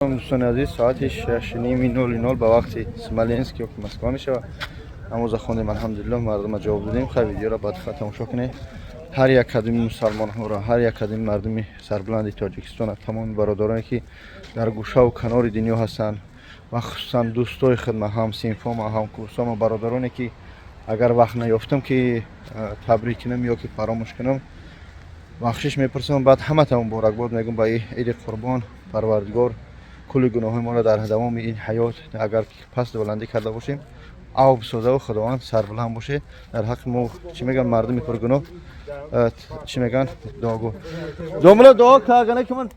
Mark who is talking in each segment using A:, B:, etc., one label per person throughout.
A: Дӯстони азиз, соати 6:30 ба вақти Смоленск ё ки Москва мешавад. Намоза хондем, алҳамдулиллоҳ, мардума ҷавоб додем. Хай, видеоро баъд тамошо кунед. Ҳар як кадами мусалмонҳоро, ҳар як кадами мардуми сарбуланди Тоҷикистона, тамоми бародароне, ки дар гӯшаву канори дунё ҳастанд ва хусусан дӯстои хидма, ҳамсинфома, ҳамкурсома, бародароне, ки агар вақт наёфтам, ки табрик кунам ё ки фаромӯш кунам, бахшиш мепурсам. Баъд ҳамата муборакбод мегӯм ба Иди Қурбон. Парвардигор кулли гуноҳои моро дар давоми ин ҳаёт, агар паст баландӣ карда бошем, ав бисозаву Худованд сарбуланд боше дар ҳаққи мо. Чӣ мегӯянд, мардуми пургуноҳ, чӣ мегӯянд, дуогӯ домла дуо кагана, ки ман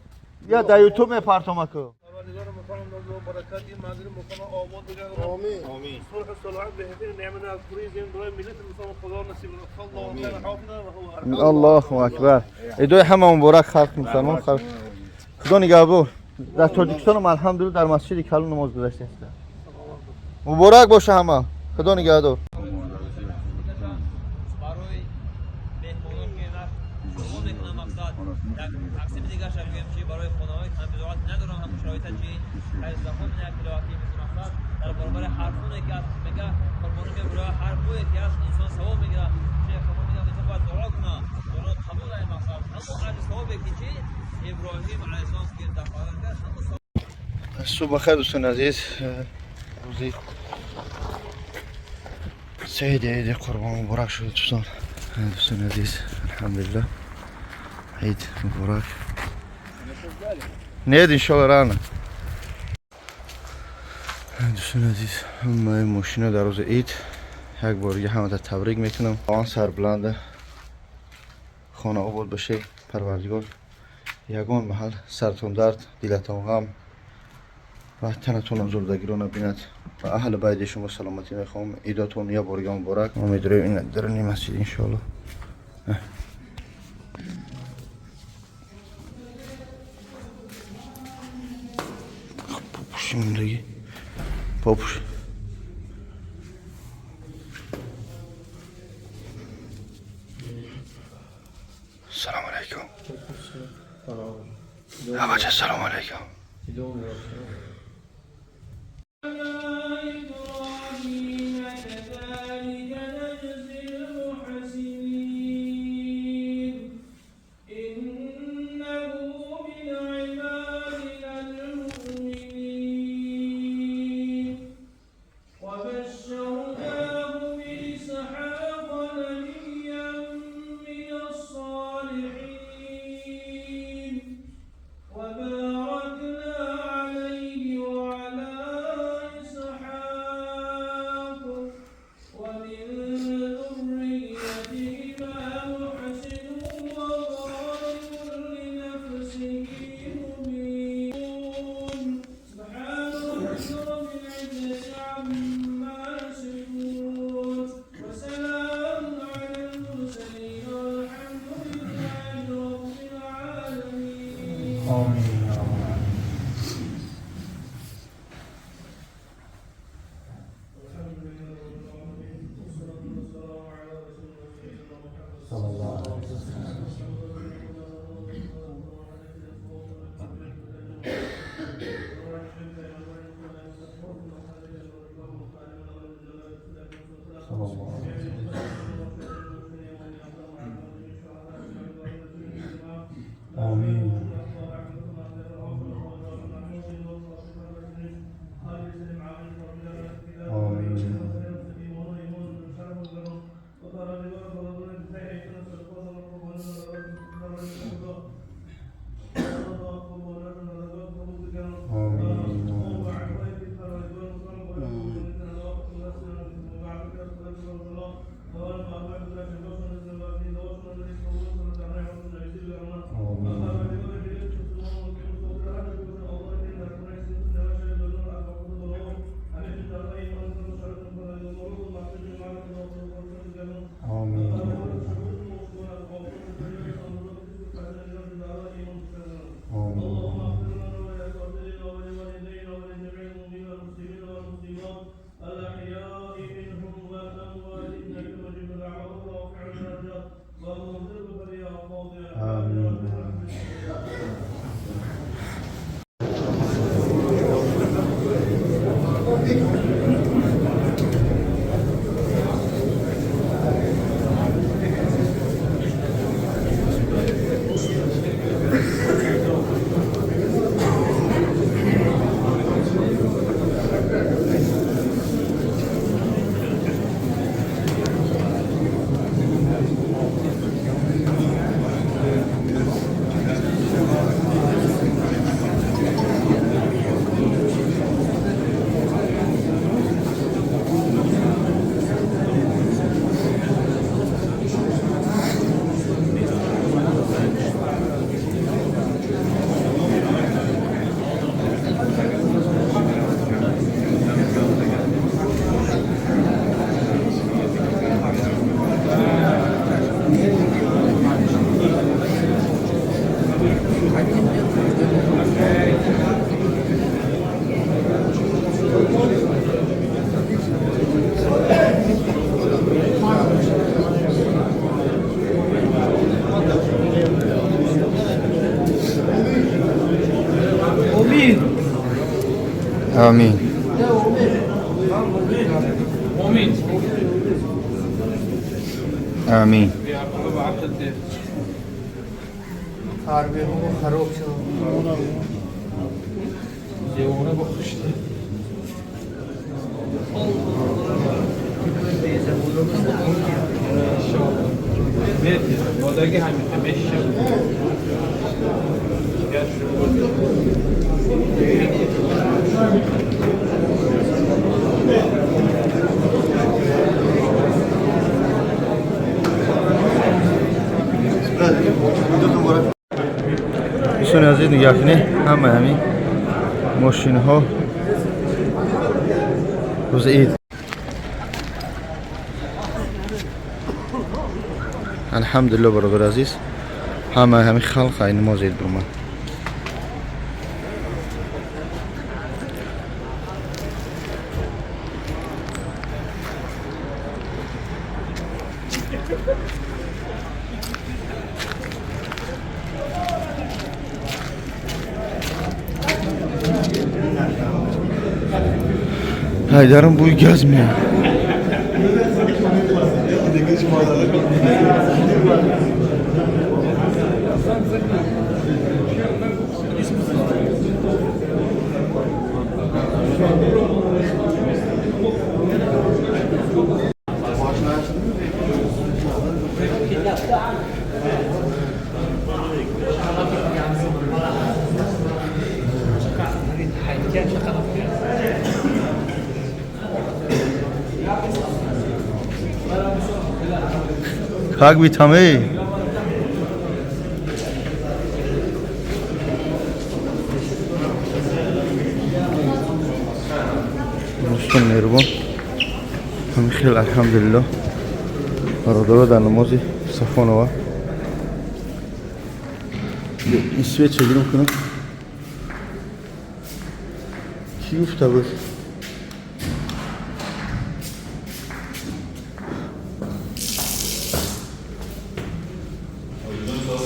A: я дар Ютуб мепартомаку.
B: پروردگار مکان و برکت این منزل مکان آباد بگرداند. آمین. آمین. صلح و صلح بهترین نعمت از کره زمین برای ملت مسلمان خدا نصیب کند. الله خیر حافظ و هو ارحم.
A: Аллоҳу акбар! Идои ҳама муборак, халқи мусалмон, халқ. Худо нигаҳбон. Дар Тоҷикистонам, алҳамдулилла, дар масҷиди калон намоз гузаштем. Муборак боша ҳама, Худо нигаҳдор.
C: Барои меҳмонон ки қурбон мекунам, мақсад як тақсими дигарша бигӯем, чи барои хонаҳои камбизоат надорам, ҳамун шароита, чи хайрзахон як килоати мисли мақсад дар баробари ҳар хуне ки аст, мега қурбонӣ мебура, ҳар бӯе ки аст, инсон савоб мегирад. Чи қурбон мегирад, инсон бояд дуо кунад, дуо қабул ай мақсад ҳамон аҷр савобе ки чи Иброҳим алайҳиссалом ки дафъа кард, ҳамон.
A: Субҳ бахайр, дӯстони азиз. Рӯзи сеиди Иди Қурбон муборак шуд, дӯстон. Дӯстони азиз, алҳамдулиллаҳ, ид муборак. Нет, иншолла, рано. Дӯстони азиз, ҳамаи мошино дар рӯзи ид. Як бор дига ҳамата табрик мекунам. Он сарбуланда, хона обод боше. Парвардигор ягон маҳал сартон дард, дилатон ғам ва танатон озурдагиро набинад ва аҳли байти шумо саломатӣ мехоҳам. Идотон я бор дига муборак. Мо медорем ин даруни масҷид, иншоалло. Попуши мондагӣ, попуш. Салому алайкум, абача, салому алайкум.
D: إبراهيم كذلك نجزي المحسنين إنه من عبادنا المؤمنين وبشرناه بإسحاق نبيا من الصالحين وباركنا عليه وعلى إسحاق ومن ذريتهما محسن وظالم لنفسه مبين. سبحان ربك رب العزة عما يصفون وسلام على المرسلين والحمد لله رب العالمين.
E: آمین.
B: الحمد لله رب العالمين والصلاة والسلام على رسول الله سيدنا محمد.
E: صلی الله علیه وسلم. صلی الله علیه وسلم. آمین. آمین. آمین.
A: Амин. Амин. Дӯстони азиз, нигоҳ кунед, ҳама ҳамин мошинҳо рӯзи ид. Алҳамдулилло, бародари азиз, ҳама ҳамин халқ ай намози ид биромад. Ҳайдарам бӯи газ меяд. Как вы там, эй? Дӯстон меҳрубон, ҳамин хел, алҳамдулилло, бародаро дар намози Сафонова. Ин свет чегирм кунам? Кӣ гуфта буд?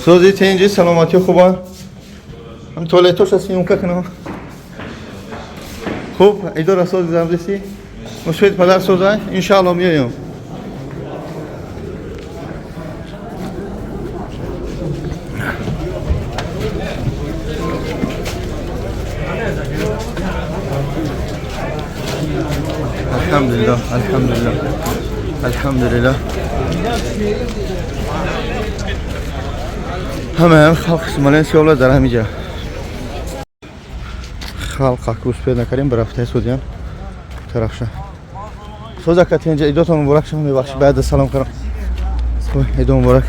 A: Сози тенҷи, саломатӣ хубан? Ҳам туалетош аст, съёмка кунам. Хуб, идора сози замдеси? Мусфед падар созай? Иншаалло меоям. Алҳамдулилло, алҳамдулилло. Алҳамдулилло. Ҳама халқ Смоленский область дар ҳамиҷа. Халқ аку успед накардем, барафтаи судиян тарафша. Соза катенҷа, идотон муборак шумо, мебахшид, баъд салом кардам. Ой, идо муборак.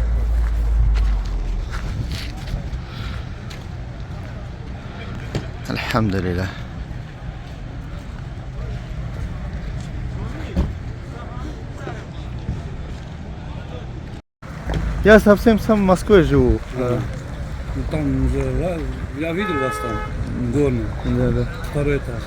A: Алҳамдулиллах. Я совсем сам в Москве живу.
F: Ну, там уже, да, я видел вас там, горный,
A: Да, да.
F: второй этаж.